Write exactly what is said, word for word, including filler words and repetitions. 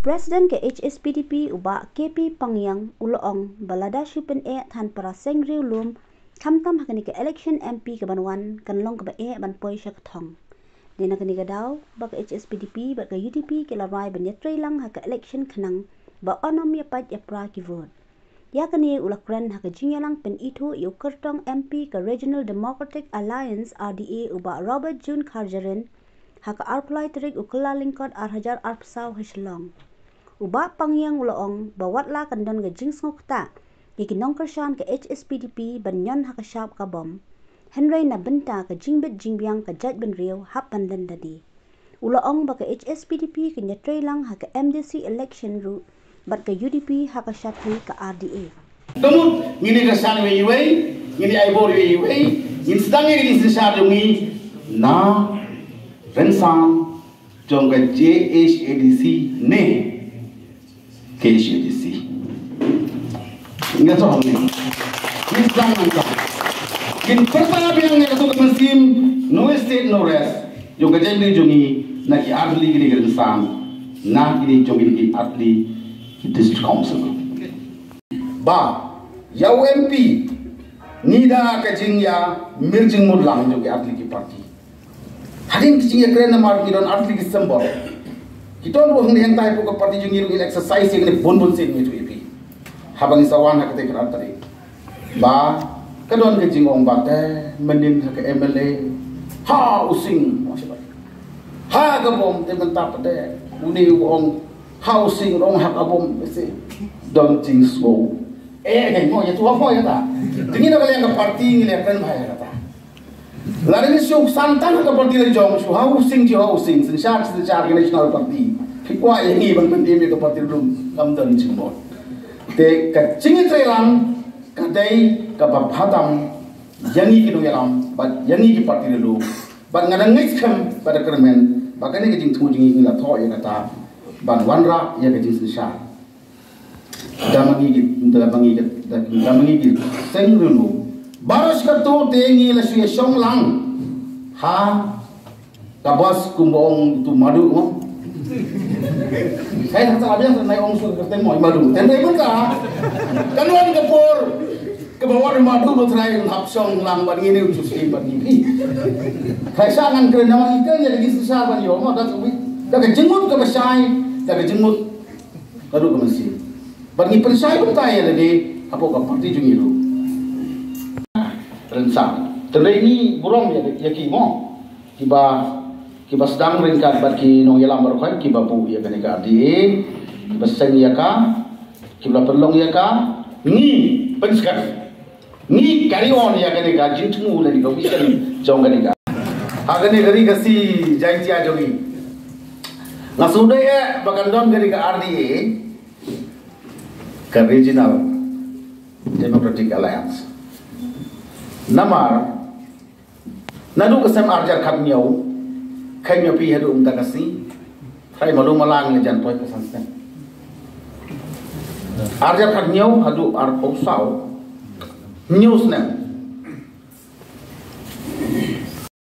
President ka H S P D P u Bah K P Pangiang u la ong ba lada shu pyneh than para seng riewlum khamtam ha kane ka election M P ka ban wan kan long kaba eh ban poi sha ka thong. Dei na kane ka daw ba ka H S P D P bad ka U D P ki la rai ban ïatrei lang ha ka election khnang ba un ym ïa pait ïa pra ki vote. Ïa kane u la kren ha ka jingïalang pynithuh ïa u kyrtong M P ka Regional Democratic Alliance R D A u Bah Robert June Kharjahrin ha ka arphew lai tarik u Kyllalyngkot ar hajar arphew saw ha Shillong. U Bah Pangiang u la ong ba wat la kan don ka jingsngewkta ïa ki nongkyrshan ka H S P D P ban ñion ha ka shap ka bom, hynrei na bynta ka jingbit jingbiang ka jaitbynriew hap ban lynda die. U la ong ba ka H S P D P kan ïatrei lang ha ka M D C election ruh bad ka U D P ha ka shathie ka R D A. Ka mut ngin ïa kyrshan iwei ïa iwei, ngin ïa ai bor iwei ïa iwei, ngin sdang ïa ka jingsynshar jong ngi na rynsan jong ka J H A D C ne K H A D C. Nga to hong ni. Ni sang nang ka. Kin pyrta biang ïa katu ka mynsiem, no state no rest. Jong ka jaitbynriew jong ngi na ki artylli kine ki rynsan, na kine jong kine ki artylli ki district council. Ba ïa u M P ngi da ka jingïamir jingmut lang jong ki artylli ki party. Hadien ki jingïakren namar ki don artylli ki symbol. Ki don ruh hangne hangtai hapoh ka party jong ngi ruh, ngi exercise ïa kane bun bun sien, ngi ïathuh ïa phi. Haba ngi sa wan ha katei ka artylli, ba ka don ka jingong ba te mynnin ha ka M L A, ha u Sing, ha ka bom, te mynta pat de une u ong ha u Sing, u ong ha ka bom, se don jingsngew. Eh, eh, mo ïathuh mo ïa kata. Te ngi na ka liang ka party ngi leh kren bha ïa kata. Lada ngi shu san tang ka party la jong, shu ha u Sing, shu ha u Sing, synshar, synshar ka National Party. Phi kwah ïa ngi ban pynim ïa ka party ruh kam don jingmut. Te ka jingïatreilang ka dei kaba bha tam ïa ngi ki nongïalam bad ïa ngi ki party ruh. Bad nga da ngeit skhem bad da kyrmen ba kane ka jingthmu jong ngi, ngi la thoh ïa kata ban wanrah ïa ka jingsynshar. Da ma ngi ki, da ma ngi ki, da, da ma ngi ki seng riewlum. Baroh shi katto te ngi la shu ïashong lang ha ka bos kumba ong utu Madu mo. Hai, sa la biang sa nai ong shu kyrteng mo Madu. Teng dei mynta kan wan ka por kaba wan Madu ba trai hap shong lang bad ngi ne utu shu bad ngi. Hai, sa ngan kren na ma ngi, kren ïa ka jingsynshar ban ïoh mo, da ka jingmut kaba shai, da ka jingmut Ka dei ka mynsiem. Bad ngi pynshai kumta ïa lade hapoh ka party jong ngi ruh. Rynsan. Te dei ngi burom ïa, ïa ki mo. Kiba, kiba sdang ryngkat bad ki nongïalam baroh kiba buh ïa kane ka R D A, kiba seng ïa ka, kiba la pynlong ïa ka, ngi pynskhem. Ngi carry on ïa kane ka jingthmu lane ka vision jong kane ka. Ha kane ka ri Khasi Jaiñtia jong ngi, nga sngewdei eh ba kan don kane ka R D A, ka Regional Democratic Alliance. Namar naduh ka snem ar hajar khathynñiew, khathynñiew phi haduh mynta ka sngi, Trai malu malang le jan poi ka san snem. Ar hajar khathynñiew haduh arphew saw, hynñiew snem.